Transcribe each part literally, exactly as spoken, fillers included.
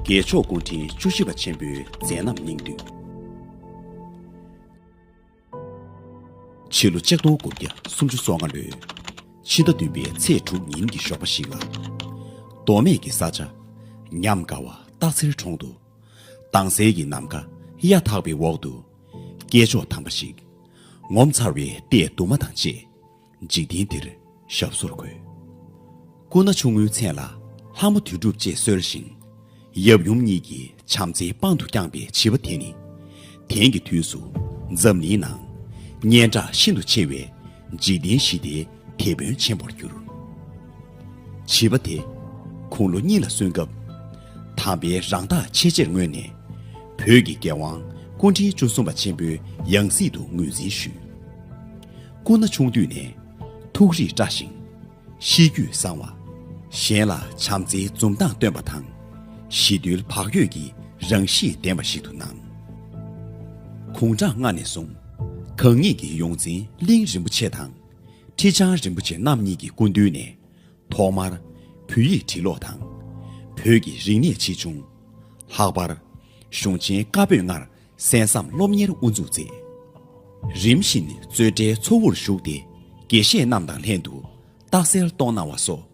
རྒྱལ་མཆོག་སྐུ་ཕྲེང་བཅུ་བཞི་པ་ཆེན་པོའི་མཛད་རྣམ་སྙིང་བསྡུས། ཕྱི་ལོ་ཆིག་སྟོང་དགུ་བརྒྱ་སུམ་ཅུ་སོ་ལྔ་ལོའི་ཕྱི་ཟླ་བདུན་པའི་ཚེས་དྲུག་ཉིན་གྱི་ཞོགས་པ་ཞིག་ལ། མདོ་སྨད་ཀྱི་ས་ཆ་ཉམས་དགའ་བ་སྟག་འཚེར་གྲོང་དུ། དྭངས་གསལ་གྱི་ནམ་མཁའ་གཡའ་དག་པའི་འོག་ཏུ། སྐྱེས་མཆོག་དམ་པ་ཞིག་ངོ་མཚར་བའི་ལྟས་དུ་མ་དང་བཅས། འཇིག་རྟེན་འདིར་ཞབས་སོར་འཁོད། སྐུ་ན་ཆུང་ངུའི་མཚན་ལ་ལྷ་མོ་དོན་གྲུབ་ཅེས་གསོལ་ཞིང་། ཡབ་ཡུམ་གཉིས་ཀྱིས་བྱམས་བརྩེའི་པང་དུ་བསྐྱངས་པའི་བྱིས་པ་དེ་ནི། དེང་གི་དུས་སུ་འཛམ་གླིང་ནང་སྙན་གྲགས་ཤིན་ཏུ་ཆེ་བའི་འཇིག་རྟེན་ཞི་བདེའི་དེད་དཔོན་ཆེན་པོར་གྱུར། བྱིས་པ་དེ་དགུང་ལོ་གཉིས་ལ་སོན་སྐབས། དམ་པའི་རང་རྟགས་ཆེས་ཆེར་མངོན་ནས། བོད་ཀྱི་རྒྱལ་དབང་སྐུ་ཕྲེང་བཅུ་གསུམ་པ་ཆེན་པོའི་ཡང་སྲིད་དུ་ངོས་འཛིན་ཞུས། སྐུ་ན་ཆུང་དུས་ནས་ཐུགས་རིག་བཀྲ་ཞིང་། གཤིས་རྒྱུད་བཟང་བ། གཞན་ལ་བྱམས་བརྩེའི་འཛུམ་མདངས་སྟོན་པ་དང་། ཞི་དུལ་བག་ཡོད་ཀྱི་རང་གཤིས་ལྡན་པ་ཞིག་ཏུ་སྣང་། དགུང་གྲངས་ལྔ་ནས་བཟུང་། གང་ཉིད་ཀྱི་ཡོངས་འཛིན་གླིང་རིན་པོ་ཆེ་དང་། ཁྲི་བྱང་རིན་པོ་ཆེ་རྣམ་གཉིས་ཀྱི་སྐུ་མདུན་ནས། ཐོག་མར་བོད་ཡིག་འབྲི་ཀློག་དང་། བོད་ཀྱི་རིག་གནས་ཆེ་ཆུང་། ལྷག་པར་གཞུང་ཆེན་བཀའ་པོད་ལྔར་གསན་བསམ་སློབ་གཉེར་དབུ་འཛུགས་མཛད། རིམ་བཞིན་རྩོད་གྲྭའི་ཚོགས་དབུར་ཞུགས་ཏེ། དགེ་བཤེས་རྣམས་དང་ལྷན་དུ་རྟགས་གསལ་གཏོང་གནང་བ་སོགས།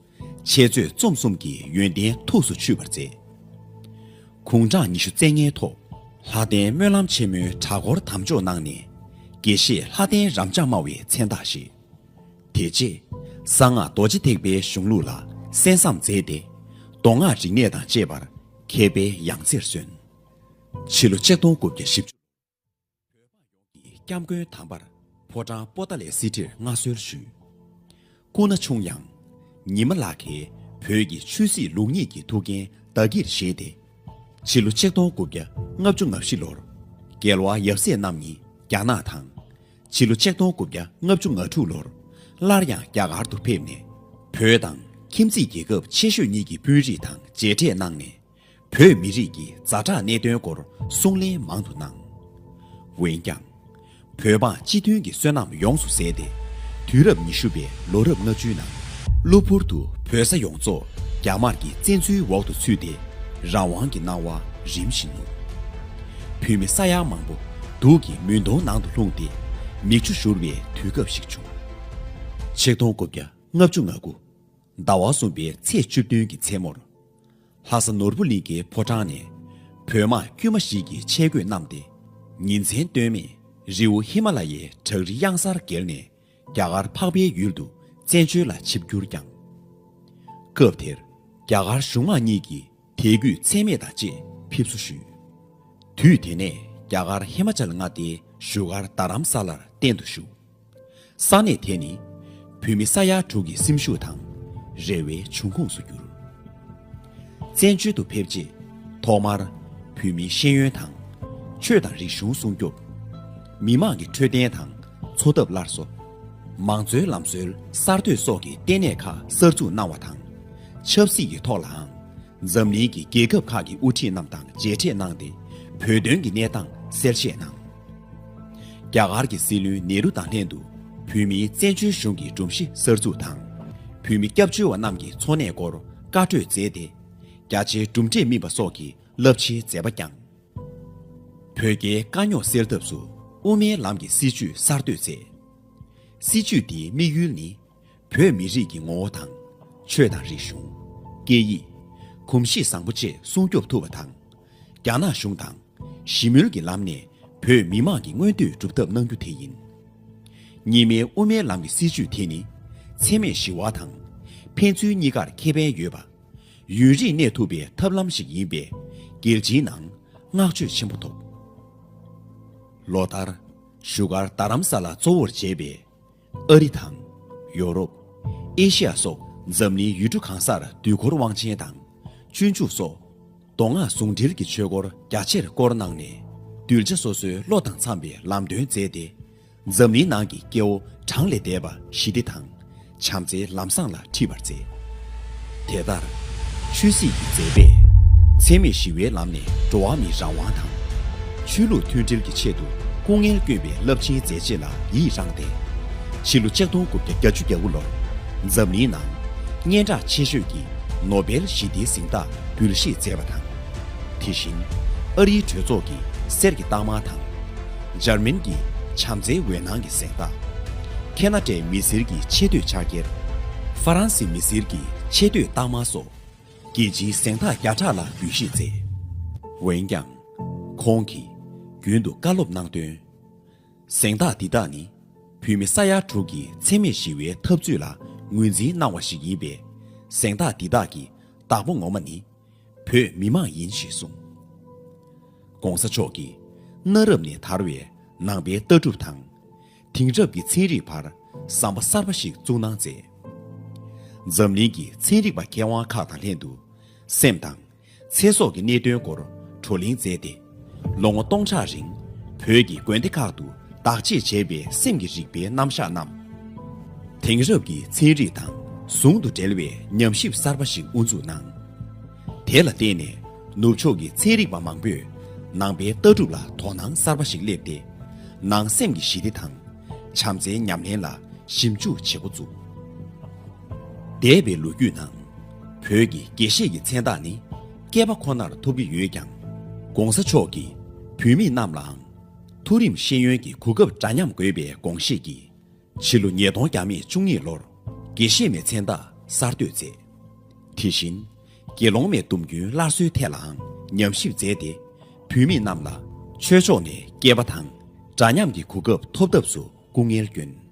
འཆད་རྩོད་རྩོམ་གསུམ་གྱི་ཡོན་ཏན་ཐུགས་སུ་ཆུད་པར་མཛད། དགུང་གྲངས་ཉི་ཤུ་རྩ་ལྔའི་ཐོག་ལྷ་ལྡན་སྨོན་ལམ་ཆེན་མོའི་གྲྭ་སྐོར་དམ་འཇོག་གནང་ནས། དགེ་བཤེས་ལྷ་ལྡན་རབ་འབྱམས་སྨྲ་བའི་མཚན་རྟགས་བཞེས། དེ་རྗེས་གསང་སྔགས་རྡོ་རྗེ་ཐེག་པའི་གཞུང་ལུགས་ལ་གསན་བསམ་མཛད་དེ། མདོ་སྔགས་རིག་གནས་དང་བཅས་པར་མཁས་པའི་ཡང་རྩེར་སོན། ཕྱི་ལོ་ཆིག་སྟོང་དགུ་བརྒྱ་བཞི་བཅུ། སྐྱབས་མགོན་དམ་པར་ཕོ་བྲང་པོ་ཏཱ་ལའི་གསེར་ཁྲིར་མངའ་གསོལ་ཞུས། སྐུ་ན་ཆུང་ཡང་། ཉི་མ་ལགས་ཀྱིས་བོད་ཀྱི་ཆོས་སྲིད་ལུགས་གཉིས་ཀྱི་ཐུགས་འགན་བདག་གིར་བཞེས་ཏེ། ཕྱི་ལོ་ཆིག་སྟོང་དགུ་བརྒྱ་ལྔ་བཅུ་ང་བཞི་ལོར་རྒྱལ་བ་ཡབ་སྲས་རྣམ་གཉིས་རྒྱ་ནག་དང་། ཕྱི་ལོ་ཆིག་སྟོང་དགུ་བརྒྱ་ལྔ་བཅུ་ང་དྲུག་ལོར་སླར་ཡང་རྒྱ་གར་དུ་ཕེབས་ནས། བོད་དང་ཁྱིམ་མཚེས་རྒྱལ་ཁབ་ཆེ་ཤོས་གཉིས་ཀྱི་དཔོན་རིགས་དང་མཇལ་འཕྲད་གནང་ནས། བོད་མི་རིགས་ཀྱི་ཛ་དྲག་གནད་དོན་སྐོར་གསུང་གླེང་མང་དུ་གནང་། འོན་ཀྱང་། བོད་འབངས་སྤྱི་མཐུན་གྱི་བསོད་ནམས་ཡོངས་སུ་ཟད་དེ། དུས་རབས་ཉི་ཤུ་པའི་ལོ་རབས་ལྔ་བཅུའི་ནང་། གློ་བུར་དུ་བོད་ས་ཡོངས་རྫོགས་རྒྱ་དམར་གྱི་བཙན་འཛུལ་འོག་ཏུ་ཚུད་དེ། རང་དབང་གི་སྣང་བ་རིམ་བཞིན་ནུབ། བོད་མི་ས་ཡ་མང་པོ་སྡུག་གི་མུན་དོང་ནང་དུ་ལྷུང་སྟེ། མིག་ཆུ་བཞུར་བའི་དུས་སྐབས་ཤིག་བྱུང་། ཆིག་སྟོང་དགུ་བརྒྱ་ལྔ་བཅུ་ང་དགུ། ཟླ་བ་གསུམ་པའི་ཚེས་བཅུ་བདུན་གྱི་མཚན་མོར། ལྷ་ས་ནོར་བུ་གླིང་གའི་ཕོ་བྲང་ནས། བོད་དམག་དཀྱུས་མ་ཞིག་གིས་ཆས་གོས་བསྣམས་ཏེ། ཉིན་མཚན་ལྟོས་མེད་རི་བོ་ཧི་མ་ལ་ཡའི་བྲག་རི་གཡང་གཟར་བརྒལ་ནས། རྒྱ་གར་འཕགས་པའི་ཡུལ་དུ་བཙན་བྱོལ་ལ་ཆིབས་བསྒྱུར་བསྐྱངས། སྐབས་དེར་རྒྱ་གར་གཞུང་དམངས་གཉིས་ཀྱིས་དད་གུས་ཚད་མེད་དང་བཅས་ཕེབས་བསུ་ཞུས། དུས་དེ་ནས་རྒྱ་གར་ཧི་མ་ཅལ་མངའ་སྡེའི་བཞུགས་སྒར་རྡ་རམ་ས་ལར་གཏན་དུ་བཞུགས། ས་གནས་དེ་ནི་བོད་མི་ས་ཡ་དྲུག་གི་སེམས་ཤུགས་དང་རེ་བའི་འབྱུང་ཁུངས་སུ་གྱུར། བཙན་བྱོལ་དུ་ཕེབས་རྗེས། ཐོག་མར་བོད་མིའི་ཤེས་ཡོན་དང་། ཆོས་དང་རིག་གཞུང་སྲུང་སྐྱོབ། མི་དམངས་ཀྱི་འཕྲོད་བསྟེན་དང་། འཚོ་ཐབས་སླར་གསོ། མང་གཙོའི་ལམ་སྲོལ་གསར་གཏོད་སོགས་ཀྱི་ལྟེ་གནས་ཁག་གསར་འཛུགས་གནང་བ་དང་། ཆབ་སྲིད་ཀྱི་ཐོག་ལའང་། འཛམ་གླིང་གི་རྒྱལ་ཁབ་ཁག་གི་དབུ་ཁྲིད་རྣམས་དང་མཇལ་འཕྲད་གནང་སྟེ། བོད་དོན་གྱི་གནས་སྟངས་གསལ་བཤད་གནང་། རྒྱ་གར་གྱི་སྲིད་བློན་ནེ་རུ་དང་ལྷན་དུ། བོད་མིའི་བཙན་བྱོལ་གཞུང་གི་སྒྲོམ་གཞི་གསར་འཛུགས་དང་། བོད་མི་སྐྱབས་བཅོལ་བ་རྣམས་ཀྱི་འཚོ་གནས་སྐོར་བཀའ་གྲོས་མཛད་དེ། རྒྱ་ཆེའི་གྲུབ་འབྲས་སྨིན་པ་སོགས་ཀྱི་རླབས་ཆེའི་མཛད་པ་བསྐྱངས། བོད་རྒྱའི་དཀའ་རྙོག་སེལ་ཐབས་སུ་དབུ་མའི་ལམ་གྱི་སྲིད་བྱུས་གསར་གཏོད་མཛད། སྲིད་བྱུས་འདིའི་དམིགས་ཡུལ་ནི། བོད་མི་རིགས་ཀྱི་ངོ་བོ་དང་། ཆོས་དང་རིག་གཞུང་། སྐད་ཡིག། གོམས་གཤིས་བཟང་པོ་བཅས་སྲུང་སྐྱོབ་ཐུབ་པ་དང་། རྒྱ་ནག་གཞུང་དང་། ཞི་མོལ་གྱི་ལམ་ནས་བོད་མི་དམངས་ཀྱི་མངོན་འདོད་སྒྲུབ་ཐབས་གནང་རྒྱུ་དེ་ཡིན། གཉིས་སྨན་དབུ་མའི་ལམ་གྱི་སྲིད་བྱུས་དེ་ནི། འཚེ་མེད་ཞི་བ་དང་། ཕན་ཚུན་གཉིས་ཀར་ཁེ་ཕན་ཡོད་པ། ཡུན་རིང་གནས་ཐུབ་པའི་ཐབས་ལམ་ཞིག་ཡིན་པས། རྒྱལ་སྤྱིའི་ནང་བསྔགས་བརྗོད་ཆེན་པོ་ཐོབ། ལོ་ལྟར། བཞུགས་སྒར་རྡ་རམ་ས་ལ་གཙོ་བོར་བྱས་པའི། ཨ་རི་དང་། ཡོ་རོབ། ཨེ་ཤི་ཡ་སོགས་འཛམ་གླིང་ཡུལ་གྲུ་གང་སར་དུས་འཁོར་དབང་ཆེན་དང་། སྤྱོད་འཇུག་སོགས། མདོ་སྔགས་ཟུང་འབྲེལ་གྱི་ཆོས་སྐོར་རྒྱ་ཆེར་བསྐོར་གནང་ནས། གདུལ་བྱ་སོ་སོའི་བློ་དང་འཚམ་པའི་ལམ་སྟོན་མཛད་དེ། འཛམ་གླིང་ནང་གི་སྐྱེ་བོ་གྲངས་ལས་འདས་པ་ཞི་བདེ་དང་། བྱམས་བརྩེའི་ལམ་བཟང་ལ་ཁྲིད་པར་མཛད། དེ་ལྟར། ཆོས་སྲིད་ཀྱི་མཛད་པས། འཚེ་མེད་ཞི་བའི་ལམ་ནས་འགྲོ་བ་མིའི་རང་དབང་དང་། ཆོས་ལུགས་མཐུན་སྒྲིལ་གྱི་ཆེད་དུ་སྐུ་ངལ་བསྐྱོན་པའི་རླབས་ཆེན་མཛད་རྗེས་ལ་ཡིད་རངས་ཏེ། ཕྱི་ལོ་ཆིག་སྟོང་དགུ་བརྒྱ་བརྒྱད་ཅུ་གྱ་དགུ་ལོར། འཛམ་གླིང་ནང་སྙན་གྲགས་ཆེ་ཤོས་ཀྱི་ནོ་བེལ་ཞི་བདེའི་གཟེངས་རྟགས་འབུལ་བཞེས་མཛད་པ་དང་། དེ་བཞིན་ཨ་རིའི་གྲོས་ཚོགས་ཀྱི་གསེར་གྱི་རྟགས་མ་དང་། འཇར་མན་གྱི་བྱམས་བརྩེའི་འོད་སྣང་གི་གཟེངས་རྟགས། ཁེ་ན་ཌའི་མི་སེར་གྱི་ཆེ་བསྟོད་ཕྱག་འཁྱེར། ཧྥ་རན་སིའི་མི་སེར་གྱི་ཆེ་བསྟོད་རྟགས་མ་སོགས་རྒྱལ་སྤྱིའི་གཟེངས་རྟགས་བརྒྱ་ཕྲག་ལ་འབུལ་བཞེས་མཛད། འོན་ཀྱང་། ཁོང་གིས་རྒྱུན་དུ་བཀའ་སློབ་གནང་དོན། གཟེངས་རྟགས་འདི་དག་ནི་བོད་མི་ས་ཡ་དྲུག་གི་འཚེ་མེད་ཞི་བའི་འཐབ་རྩོད་ལ་ངོས་འཛིན་གནང་བ་ཞིག་ཡིན་པས། གཟེངས་རྟགས་འདི་དག་གི་བདག་པོ་ངོ་མ་ནི་བོད་མི་མང་ཡིན་ཞེས་གསུངས། ༸གོང་ས་མཆོག་གིས་གནའ་རབས་ནས་དར་བའི་ནང་པའི་ལྟ་གྲུབ་དང་། དེང་རབས་ཀྱི་ཚན་རིག་བར་ཟམ་པ་གསར་པ་ཞིག་བཙུགས་གནང་མཛད། འཛམ་གླིང་གི་ཚན་རིག་པ་མཁས་དབང་ཁག་དང་ལྷན་དུ་སེམས་དང་། ཚེ་སྲོག་གི་གནད་དོན་སྐོར་བགྲོ་གླེང་མཛད་དེ། ལོ་ངོ་སྟོང་ཕྲག་རིང་བོད་ཀྱི་དགོན་སྡེ་ཁག་ཏུ་བདག་གཅེས་བྱས་པའི་སེམས་ཀྱི་རིག་པའི་རྣམ་གཞག་རྣམས། དེང་རབས་ཀྱི་ཚན་རིག་དང་ཟུང་དུ་འབྲེལ་བའི་ཉམས་ཞིབ་གསར་པ་ཞིག་དབུ་འཛུགས་གནང་། དེ་ལ་བརྟེན་ནས་ནུབ་ཕྱོགས་ཀྱི་ཚན་རིག་པ་མང་པོས་ནང་པའི་ལྟ་གྲུབ་ལ་དོ་སྣང་གསར་པ་ཞིག་སླེབས་ཏེ། ནང་སེམས་ཀྱི་ཞི་བདེ་དང་། བྱམས་བརྩེའི་ཉམས་ལེན་ལ་ཞིབ་འཇུག་བྱེད་འགོ་བཙུགས། འདས་པའི་ལོ་རྒྱུས་ནང་། བོད་ཀྱི་དགེ་བཤེས་ཀྱི་མཚན་རྟགས་ནི་སྐྱེས་པ་ཁོ་ནར་ཐོབ་ཀྱི་ཡོད་ཀྱང་། ༸གོང་ས་མཆོག་གིས་བོད་མི་རྣམས་ལའང་མཐོ་རིམ་ཤེས་ཡོན་གྱི་གོ་སྐབས་འདྲ་མཉམ་དགོས་པའི་དགོངས་བཞེས་ཀྱིས། ཕྱི་ལོ་ཉིས་སྟོང་བརྒྱ་མེད་བཅུ་གཉིས་ལོར་དགེ་བཤེས་མའི་མཚན་རྟགས་གསར་གཏོད་མཛད། དེ་བཞིན་དགེ་སློང་མའི་སྡོམ་རྒྱུན་སླར་གསོའི་ཐད་ལའང་ཉམས་ཞིབ་མཛད་དེ། བོད་མི་རྣམས་ལ་ཆོས་ཕྱོགས་ནས་སྐྱེས་པ་དང་འདྲ་མཉམ་གྱི་གོ་སྐབས་ཐོབ་ཐབས་སུ་སྐུ་ངལ་བསྐྱོན།